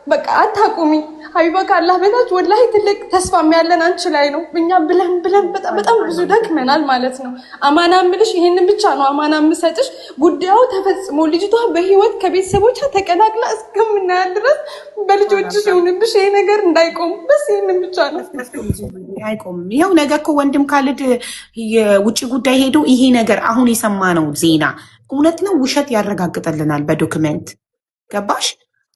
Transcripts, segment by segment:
በቃ አታቁሚ ሀቢባ፣ ካላህ በታች ወላሂ ትልቅ ተስፋ ያለን አንቺ ላይ ነው። እኛ ብለን ብለን በጣም በጣም ብዙ ደክመናል ማለት ነው። አማና ምልሽ ይሄንን ብቻ ነው አማና የምሰጥሽ። ጉዳዩ ተፈጽሞ ልጅቷ በህይወት ከቤተሰቦቿ ተቀላቅላ እስከምናያት ድረስ በልጆችሽ ይሁንብሽ ይሄ ነገር እንዳይቆም፣ በስ ይሄንን ብቻ ነው። አይቆምም። ይኸው ነገ እኮ ወንድም ካልድ የውጭ ጉዳይ ሄዶ ይሄ ነገር አሁን የሰማነው ዜና እውነት ነው ውሸት ያረጋግጥልናል በ document፣ ገባሽ?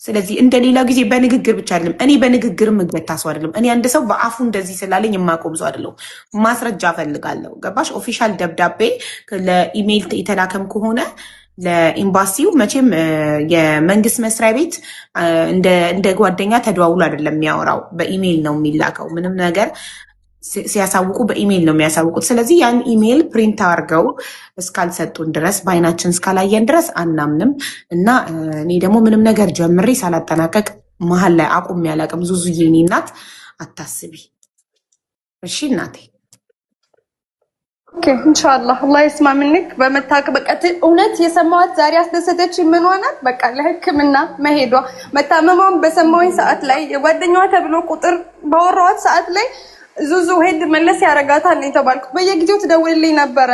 ስለዚህ እንደ ሌላ ጊዜ በንግግር ብቻ አይደለም። እኔ በንግግር የምገታ ሰው አይደለም። እኔ አንድ ሰው በአፉ እንደዚህ ስላለኝ የማቆም ሰው አይደለሁም። ማስረጃ እፈልጋለሁ። ገባሽ? Official ደብዳቤ ለኢሜይል የተላከም ከሆነ ለኤምባሲው፣ መቼም የመንግስት መስሪያ ቤት እንደ ጓደኛ ተደዋውሎ አይደለም የሚያወራው፣ በኢሜይል ነው የሚላከው። ምንም ነገር ሲያሳውቁ በኢሜይል ነው የሚያሳውቁት። ስለዚህ ያን email print አድርገው እስካልሰጡን ድረስ፣ በአይናችን እስካላየን ድረስ አናምንም። እና እኔ ደግሞ ምንም ነገር ጀምሬ ሳላጠናቀቅ መሀል ላይ አቁሜ አላውቅም። ዙዙዬ የእኔ እናት አታስቢ እሺ እናቴ። Okay፣ ኢንሻአላህ አላህ ይስማ منك። በመታከ በቃ እውነት የሰማኋት ዛሬ አስደሰተች። ምን ሆናት? በቃ ለሕክምና መሄዷ፣ መታመሟን በሰማሁኝ ሰዓት ላይ፣ የጓደኛዋ ተብሎ ቁጥር ባወራኋት ሰዓት ላይ ዙዙ ሄድ መለስ ያደርጋታል ነው የተባልኩት። በየጊዜው ትደውልልኝ ነበረ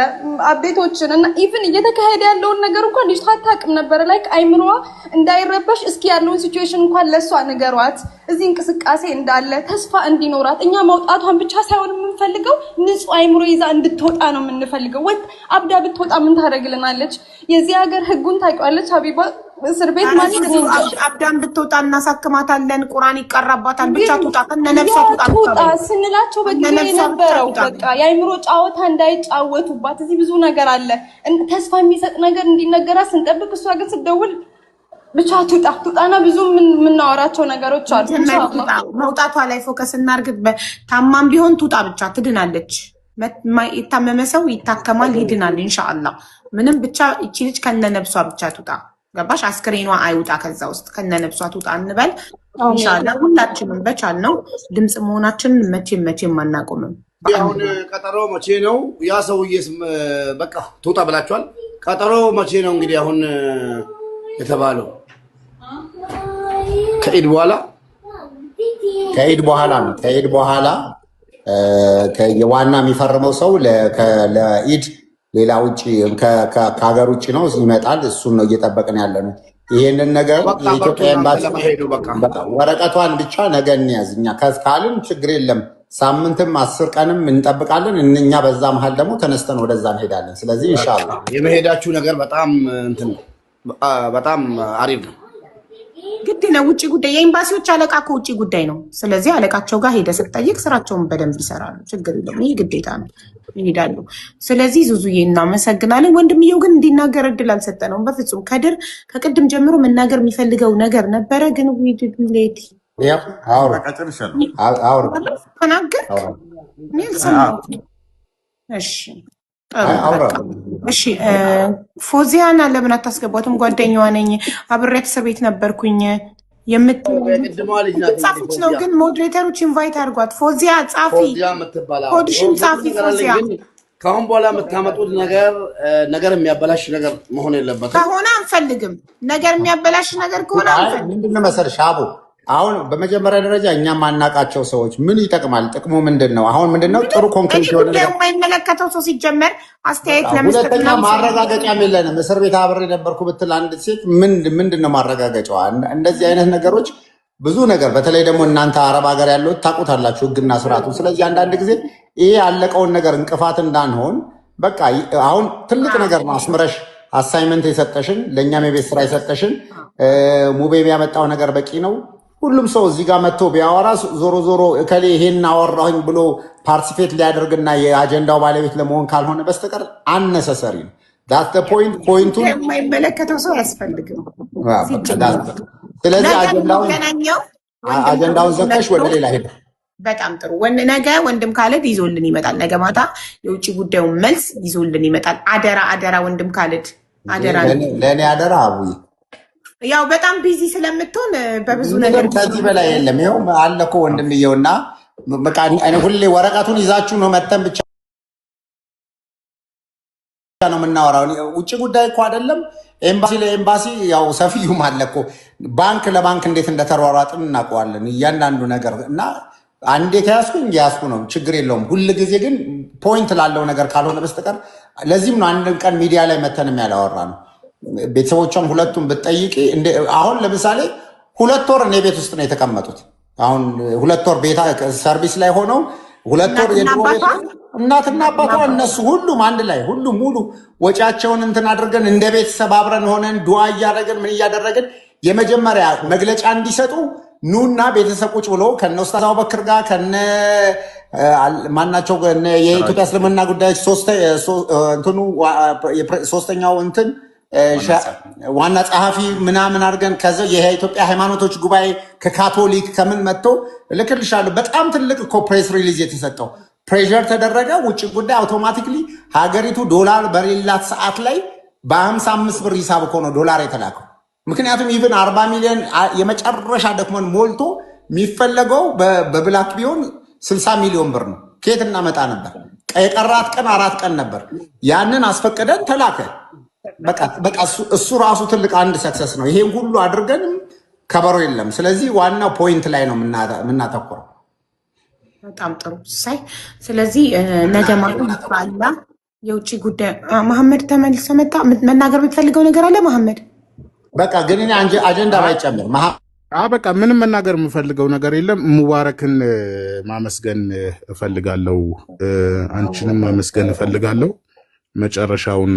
update ኦችን እና even እየተካሄደ ያለውን ነገር እንኳን ልጅቷ አታውቅም ነበረ። Like አይምሮዋ እንዳይረበሽ እስኪ ያለውን situation እንኳን ለእሷ ንገሯት፣ እዚህ እንቅስቃሴ እንዳለ ተስፋ እንዲኖራት። እኛ መውጣቷን ብቻ ሳይሆን የምንፈልገው ንጹህ አይምሮ ይዛ እንድትወጣ ነው የምንፈልገው። ወጥ አብዳ ብትወጣ ምን ታደርግልናለች? የዚህ ሀገር ህጉን ታውቂዋለች ሀቢባ፣ እስር ቤት ማለት ነው። አብዳን ብትወጣ እናሳክማታለን፣ ቁርአን ይቀራባታል። ብቻ ትውጣ፣ ከነ ነፍሷ ትውጣ። ትውጣ ስንላቸው በጊዜ ከነነፍሷ ብቻ የነበረው ትውጣ። በቃ የአይምሮ ጫወታ እንዳይጫወቱባት፣ እዚህ ብዙ ነገር አለ። ተስፋ የሚሰጥ ነገር እንዲነገራት ስንጠብቅ እሷ ግን ስትደውል ብቻ ትውጣ ትውጣና ብዙ የምናወራቸው ነገሮች አሉ። መጀመሪያ ኢንሻአላህ። ትውጣ፣ መውጣቷ ላይ focus እናድርግ። ታማም ቢሆን ትውጣ ብቻ፣ ትድናለች። የታመመ ሰው ይታከማል፣ ይድናል። ኢንሻአላህ ምንም ብቻ እቺ ልጅ ከነ ነብሷ ብቻ ትውጣ። ገባሽ? አስክሬኗ አይውጣ ከዛ ውስጥ፣ ከነ ነብሷ ትውጣ እንበል። ኢንሻአላህ ሁላችንም በቻልነው ድምፅ መሆናችንን መቼም መቼም አናቆምም። አሁን ቀጠሮ መቼ ነው? ያ ሰውዬስ በቃ ትውጣ ብላችኋል። ቀጠሮ መቼ ነው እንግዲህ አሁን የተባለው? ከኢድ በኋላ። ከኢድ በኋላ ነው። ከኢድ በኋላ ዋና የሚፈርመው ሰው ለኢድ ሌላ ውጭ ከሀገር ውጭ ነው ይመጣል። እሱን ነው እየጠበቅን ያለ ነው። ይሄንን ነገር በቃ በርቱ የኢትዮጵያ እናንተ ኤምባሲ ለመሄዱ በቃ። በቃ ወረቀቷን ብቻ ነገ እንያዝ። እኛ ካልን ችግር የለም። ሳምንትም 10 ቀንም እንጠብቃለን። እኛ በዛ መሀል ደግሞ ተነስተን ወደዛ እንሄዳለን። ስለዚህ ኢንሻአላህ የመሄዳችሁ ነገር በጣም እንትን ነው፣ በጣም አሪፍ ነው። ግድ ነው። ውጭ ጉዳይ የኤምባሲዎች አለቃ እኮ ውጭ ጉዳይ ነው። ስለዚህ አለቃቸው ጋር ሄደ ስትጠይቅ ስራቸውን በደንብ ይሰራሉ። ችግር የለውም። ይህ ግዴታ ነው፣ ይሄዳሉ። ስለዚህ ዙዙዬ እናመሰግናለን። ወንድምየው ግን እንዲናገር እድል አልሰጠነውም በፍጹም። ከድር ከቅድም ጀምሮ መናገር የሚፈልገው ነገር ነበረ፣ ግን we didn't let ያው አውሩ። በቃ ጨርሻለሁ። አውሩ። ተናገርክ? አውሩ። እኔ አልሰማሁትም። እሺ ጥሩ። አውራ። በቃ እሺ። ፎዚያና ለምን አታስገቧትም? ጓደኛዋ ነኝ፣ አብሬያት እስር ቤት ነበርኩኝ የምትል የቅድሟ ልጅ ናት እንግዲህ። ጻፉት ነው ፎዚያ። ግን moderator ኦች invite አድርጓት። ፎዚያ ጻፊ፣ ፎዚያ የምትባል አዎ። ኮድሽን ጻፊ። ነገር አለኝ። ፎዚያ። ግን ከአሁን በኋላ የምታመጡት ነገር ነገር የሚያበላሽ ነገር መሆን የለበትም። ከሆነ አንፈልግም። ነገር የሚያበላሽ ነገር ከሆነ አይ አንፈልግም። ምንድን ነው መሰለሽ አቡ፣ አሁን በመጀመሪያ ደረጃ እኛ ማናቃቸው ሰዎች ምን ይጠቅማል? ጥቅሙ ምንድን ነው? አሁን ምንድን ነው ጥሩ እኔ ኮንክሪት የሆነ ጉዳዩ ነገር የማይመለከተው ሰው ሲጀመር አስተያየት ለመስጠት ሁለተኛ ምናምን ማረጋገጫም የለንም። እስር ቤት አብሬ ነበርኩ ብትል አንድ ሴት ምንድን ነው ማረጋገጫዋ? እንደዚህ አይነት ነገሮች ብዙ ነገር፣ በተለይ ደግሞ እናንተ አረብ ሀገር ያለው ታውቁታላችሁ ሕግና ስርዓቱን። ስለዚህ አንዳንድ ጊዜ ይሄ ያለቀውን ነገር እንቅፋት እንዳንሆን በቃ አሁን ትልቅ ነገር ነው አስምረሽ assignment የሰጠሽን፣ ለእኛም የቤት ስራ የሰጠሽን፣ ሙቤ ያመጣው ነገር በቂ ነው። ሁሉም ሰው እዚህ ጋር መጥቶ ቢያወራ ዞሮ ዞሮ እከሌ ይሄን አወራሁኝ ብሎ participate ሊያደርግና የአጀንዳው ባለቤት ለመሆን ካልሆነ በስተቀር unnecessary ነው። That's the point point ኡን ጉዳዩ የማይመለከተው ሰው አያስፈልግም ሲጀመር። ስለዚህ ነገ አጀንዳውን የምንገናኘው ወንድም አጀንዳውን ዘግተሽ ወደ ሌላ ሄደ። በጣም ጥሩ። ነገ ወንድም ካለድ ይዞልን ይመጣል። ነገ ማታ የውጭ ጉዳዩን መልስ ይዞልን ይመጣል። አደራ አደራ፣ ወንድም ካለድ አደራ። ለእኔ አደራ አቡዬ። ያው በጣም busy ስለምትሆን በብዙ ነገር ምንም ከዚህ በላይ የለም። ይኸው አለ እኮ ወንድምየውና በቃ እኔ ሁሌ ወረቀቱን ይዛችሁ ነው መተን ብቻ። ነው የምናወራው። ውጭ ጉዳይ እኮ አይደለም፣ ኤምባሲ ለኤምባሲ ያው ሰፊዩም አለ እኮ፣ ባንክ ለባንክ እንዴት እንደተሯሯጥን እናውቀዋለን እያንዳንዱ ነገር። እና አንዴ ከያዝኩኝ ያዝኩ ነው፣ ችግር የለውም። ሁል ጊዜ ግን point ላለው ነገር ካልሆነ በስተቀር፣ ለዚህም ነው አንድም ቀን ሚዲያ ላይ መተንም ያላወራ ነው። ቤተሰቦቿም ሁለቱም ብትጠይቂ፣ አሁን ለምሳሌ 2 ወር እኔ ቤት ውስጥ ነው የተቀመጡት። አሁን 2 ወር ቤታ service ላይ ሆነው 2 ወር እናትና የድሮ ቤት አባቷ እናትና አባቷ እነሱ ሁሉም አንድ ላይ ሁሉም ሙሉ ወጪያቸውን እንትን አድርገን እንደ ቤተሰብ አብረን ሆነን ዱዓ እያደረግን ምን እያደረግን የመጀመሪያ መግለጫ እንዲሰጡ ኑና ቤተሰብ ቁጭ ብሎ ከነ ኡስታዝ አቡበክር ጋር ከነ ማናቸው ከነ የኢትዮጵያ እስልምና ጉዳዮች እንትኑ ሶስተኛው እንትን ዋና ጸሐፊ ምናምን አድርገን፣ ከዚ የኢትዮጵያ ሃይማኖቶች ጉባኤ ከካቶሊክ ከምን መጥቶ እልክልሻለሁ። በጣም ትልቅ እኮ press release የተሰጠው pressure ተደረገ። ውጭ ጉዳይ automatically ሀገሪቱ ዶላር በሌላት ሰዓት ላይ በ55 ብር ሂሳብ እኮ ነው ዶላር የተላከው። ምክንያቱም even 40 ሚሊዮን የመጨረሻ ደክመን ሞልቶ የሚፈለገው በ black ቢሆን 60 ሚሊዮን ብር ነው። ከየት እናመጣ ነበር? የቀራት ቀን 4 ቀን ነበር። ያንን አስፈቅደን ተላከ። በቃ እሱ ራሱ ትልቅ አንድ success ነው። ይሄን ሁሉ አድርገንም ከበሮ የለም። ስለዚህ ዋናው point ላይ ነው የምናተኩረው። በጣም ጥሩ ሳይ። ስለዚህ ነገ ማታ ኢንሻአላህ የውጭ ጉዳይ መሐመድ ተመልሶ መጣ። መናገር የምትፈልገው ነገር አለ መሐመድ? በቃ ግን እኔ አጀንዳ ባይጨምር በቃ ምንም መናገር የምፈልገው ነገር የለም። ሙባረክን ማመስገን እፈልጋለሁ። አንቺንም ማመስገን እፈልጋለሁ። መጨረሻውን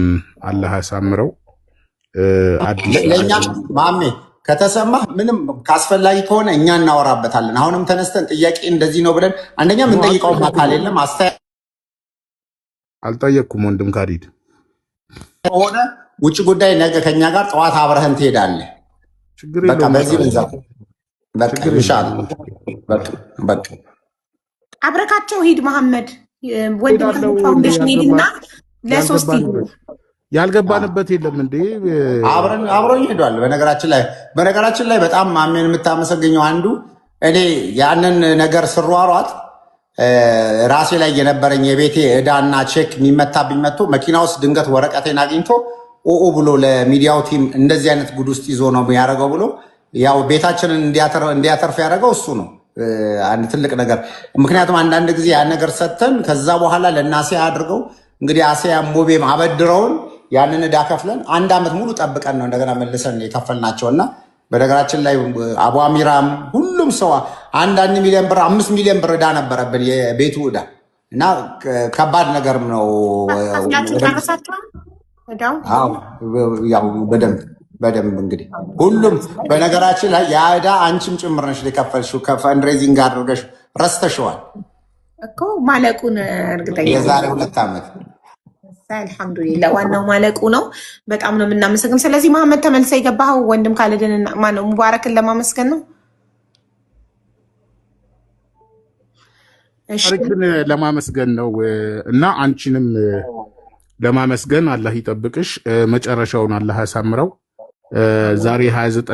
አላህ ያሳምረው። አዲስ ለእኛ ማሜ ከተሰማህ ምንም ካስፈላጊ ከሆነ እኛ እናወራበታለን። አሁንም ተነስተን ጥያቄ እንደዚህ ነው ብለን አንደኛ የምንጠይቀውም አካል የለም። አስተያየት አልጠየቅኩም ወንድም ካሊድ። ከሆነ ውጭ ጉዳይ ነገ ከኛ ጋር ጠዋት አብረህን ትሄዳለህ። ችግር በቃ የለውም። በዚህ ብንዛ በቃ ችግር ኢንሻአላህ የለውም። በቃ በቃ አብረካቸው ሂድ መሐመድ። ወንድም ሄዳለሁ። ካሊድ ፋውንዴሽን ሂድና ለሶስት ሂዱ። ያልገባንበት የለም እንዴ? አብረን አብረን ሄዷል። በነገራችን ላይ በጣም ማሜን የምታመሰግኘው አንዱ እኔ ያንን ነገር ስሯሯጥ ራሴ ላይ የነበረኝ የቤቴ ዕዳና ቼክ የሚመታብኝ መጥቶ መኪና ውስጥ ድንገት ወረቀቴን አግኝቶ ኦኦ ብሎ ለሚዲያው team እንደዚህ አይነት ጉድ ውስጥ ይዞ ነው ያደረገው ብሎ ያው ቤታችንን እንዲያተርፍ ያደረገው እሱ ነው። አንድ ትልቅ ነገር፣ ምክንያቱም አንዳንድ ጊዜ ያን ነገር ሰጥተን ከዛ በኋላ ለእነ አሲያ አድርገው እንግዲህ አሲያ ሞቤም አበድረውን ያንን ዕዳ ከፍለን አንድ ዓመት ሙሉ ጠብቀን ነው እንደገና መልሰን የከፈልናቸው። እና በነገራችን ላይ አቡ አሚራም ሁሉም ሰው አንዳንድ ሚሊዮን ብር፣ 5 ሚሊዮን ብር ዕዳ ነበረብን የቤቱ ዕዳ እና ከባድ ነገርም ነው። ከፍላችሁ ጨርሳችኋል? ዕዳው? አዎ፣ ያው በደንብ በደንብ እንግዲህ ሁሉም፣ በነገራችን ላይ ያ ዕዳ አንቺም ጭምር ነሽ የከፈልሽው፣ ከ fundraising አድርገሽ ረስተሽዋል። እኮ ማለቁን እርግጠኛ ነኝ። የዛሬ 2 ዓመት። አልሐምዱሊላህ ዋናው ማለቁ ነው። በጣም ነው የምናመሰግን። ስለዚህ መሐመድ ተመልሰ የገባኸው ወንድም ካሊድን ማነው ሙባረክን ለማመስገን ነው። እሺ። ታሪክን ለማመስገን ነው እና አንቺንም ለማመስገን፣ አላህ ይጠብቅሽ፣ መጨረሻውን አላህ ያሳምረው። ዛሬ 29